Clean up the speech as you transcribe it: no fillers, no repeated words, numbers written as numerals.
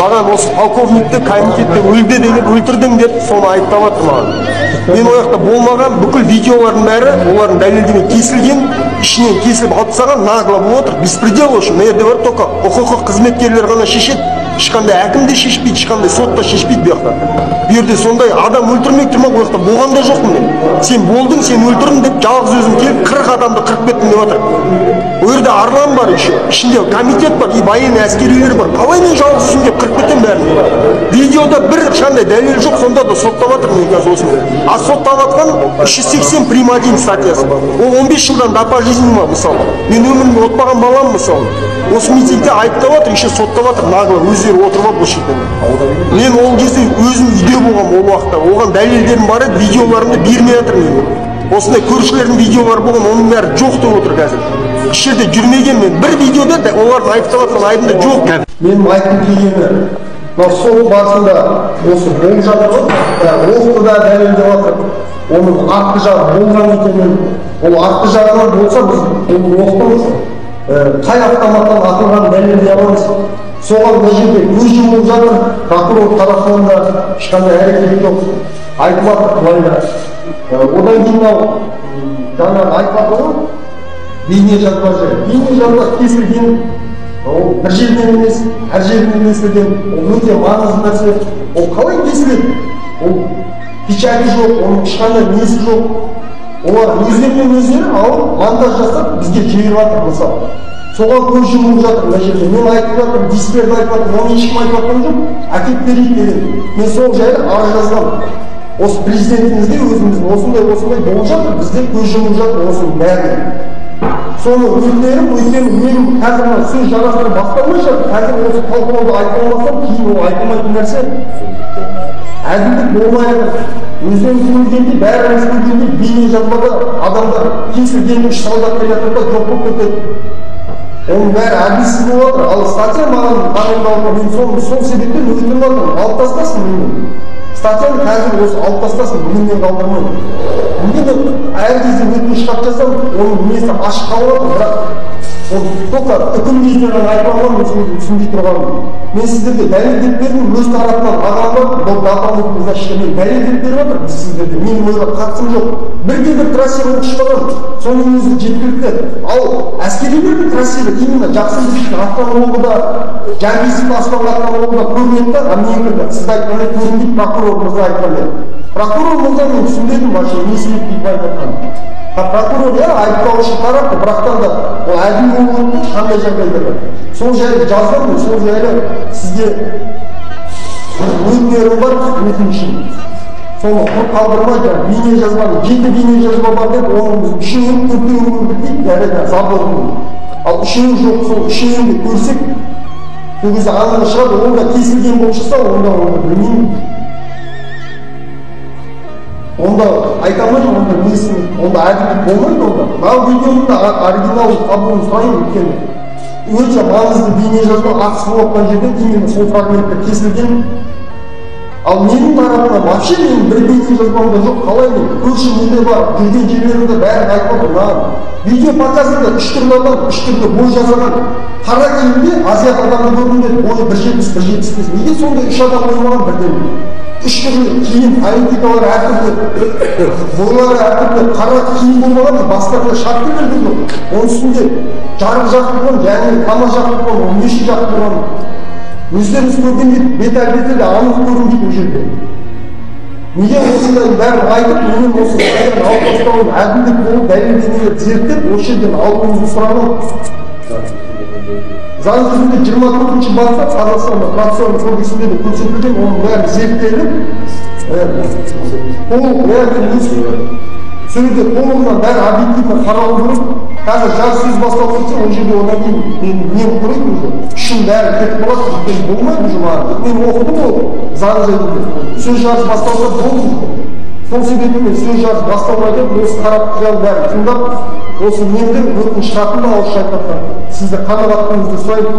Маған осы полковникті комитетте өлді деп, өлтірдің деп соны айыптап жатыр маған. Мен ол жақта болмаған, бүкіл видеолардың бәрі, олардың дәлелдеме кесілген, ішінен кесіліп алып тастаған, нагло болып отыр, беспредел в общем. Мына жерде бар только құқық қызметкерлер ғана шешеді, ешқандай әкім де шешпейді, ешқандай сот та шешпейді бұл жақта. Бұл жерде сондай адам өлтірмек тұрмақ, ол жақта болған да жоқпын мен. Сен болдың, сен өлтірдің деп жалғыз өзім келіп 40 адамды қырып кеттім деп жатыр. Ол жерде Арлан бар еще, ішінде комитет бар, и военный әскерилер бар. Қалай мен жалғыз өзім келіп қырып кетемін бәрін? Видеода бір ешқандай дәлел жоқ, сонда да соттап жатыр мен қазір осыны. А соттап жатқан 380 прим 1 статьясы. Ол 15 жылдан до пожизненного мысалы. Мен өмірімде отпаған балам мысалы. Осы митингте айыптап жатыр, еще соттап жатыр, нагло өздері отырып алып осы жерде. Мен ол кезде өзім үйде болғанмын ол уақытта. Оған дәлелдерім бар еді, видеоларымды бермей жатыр мен. Осындай көршілердің видеолары болған, оның бәрі жоқ деп отыр қазір. Еш жерде жүрмеген мен. Бір видеода да олардың айыптап жатқан айыбында жоқ. Менің айтқым келгені, мынау сот барысында осы болып жатыр ғой, оқты да дәлелдеп жатыр. Оның артқы жағы болған екенін, ол артқы жағынан болса біз оны оқтымыз, қай автоматтан атылғанын дәлелдей аламыз. Соған мына жерде көз жұмылып жатыр, прокурор тарапынан да ешқандай әрекет жоқ, айтып жатыр былай да. Одан кейін мынау жаңағы айтып жатыр ғой, бейне жазба жайы. Бейне жазба кесілген, ол бір жерінен емес, әр жерінен кесілген, ол өте маңызды нәрсе. Ол қалай кесіледі? Ол печати жоқ, оның ешқандай несі жоқ. Олар өздерінен өздері алып монтаж жасап бізге жіберіп жатыр мысалы. Соған көз жұмылып жатыр мына жерде. Мен айтып жатырмын, дискілерді айтып жатырмын, оны ешкім айтып жатқан жоқ, әкеліп берейік деген. Мен сол жайлы арыз жазғанмын. Осы президентімізге өзіміздің осындай болып жатыр, бізде көз жұмылып жатыр осының бәріне. Соны өтінерім, өйткені мен қазір мына сөз жарастырып басталмай жатыр, қазір осы талқылауды айта алмасам, кейін ол айтылмайтын нәрсе. Әділдік болмай жатыр. Өздеріңіз көргендей, бәріміз көргендей, бейне жазбада адамдар кесілген үш солдат келе жатыр да жоқ болып кетеді. Оның бәрі әділсіз болып жатыр. Ал статья маған тағайындалды, мен сол себептен өтініп жатырмын, алып тастасын мені. Статьяны қазір осы алып тастасын, бүгіннен қалдырмай. Неге мен әр кезде өтініш хат жазамын, оның несі ашық қалып жатыр, бірақ ол только үкім кезінде ғана айта аламын, мен соны түсінбей тұрғаным. Мен сіздерге дәлелдеп бердім, өз тарапынан ағамнан, бұл дополнительный защита, мен дәлелдеп беріп жатырмын сіздерге, менің ойға қатысым жоқ. Бірде бір трассер оқ шықпаған, соның өзі жеткілікті. Ал әскерилердің трассері именно Жақсылықовтың атқан оғы да, Жәмбисовтің аспанға атқан оғы да көрінеді да, а менікі сіз айтқандай көрінбейді, прокурор мырза айтқандай. Прокурор мырза мен түсінбедім вообще, не себеп бүйтіп айтып жатқанын. Прокурор иә, айыптаушы тарап, бірақтан да ол әділ болу керек қандай жағдайда да. Сол жайлы жаздым мен, сол жайлы сізге өтінерім бар, өтінішім. Соны құр қалдырмай, жаңағы бейне жазбаны, 7 бейне жазба бар деп, оның біз үшеуін, төртеуін көрдік дейді, жарайды, заборын. Ал үшеуі жоқ, сол үшеуін де көрсек, сол кезде анығы шығады, ол да кесілген болып шықса, онда оны білмеймін. Онда айта алмаймын, онда несін, онда әділдік болмайды онда. Мынау видеоның да оригиналын табуын сұраймын, өйткені өте маңызды бейне жазба атыс болып жатқан жерден именно сол фрагменттер кесілген. Ал менің тарапымнан вообще менің бір бейне жазбам да жоқ, қалай мен көрші неде бар, жүрген жерлерімді бәрін айтып жатыр маған. Видео показында үш түрлі адам, үш түрлі бой жасаған. Қара киімде азиат адамды көрдім деді, бойы бір жетпіс, бір жетпіс бес. Неге сондай үш адам қоймаған бірден? Үш түрлі киім, политикалары әртүрлі, бойлары әртүрлі, қара киім болмаған, бастарына шапка берген жоқ. Оның үстінде жарық жағып қойған, яғни қама жағып қойған, оның не үшін жағып қойған? Өздеріңіз көргендей, бет әлпеті де анық көрінбейді ол жерде. Неге осындай бәрін айтып, менен осы статьяны алып тастауын, әділдік болып дәлелдемелерді зерттеп, осы жерден алуыңызды сұраймын. Заң жүзінде 24-ші бапта Қазақстанның процессуалдық кодексінде де көрсетілген, оның бәрі зерттеліп, толық сол жерде толығынан бәрі объективті қаралу керек. Қазір жарыс сөз басталып кетсе, ол жерде одан кейін мен нем құрайды уже, күшім бәрі кетіп қалады, өйткені болмайды уже маған. Мен оқыдым ол заң жайында. Сөз жарыс басталса болды. Сол себепті мен сөз жарыс басталмай деп осы тараптың бәрін тыңдап, осы немді өтініш хатымды ауызша айтып жатқан. Сізді қанағаттануыңызды сұраймын.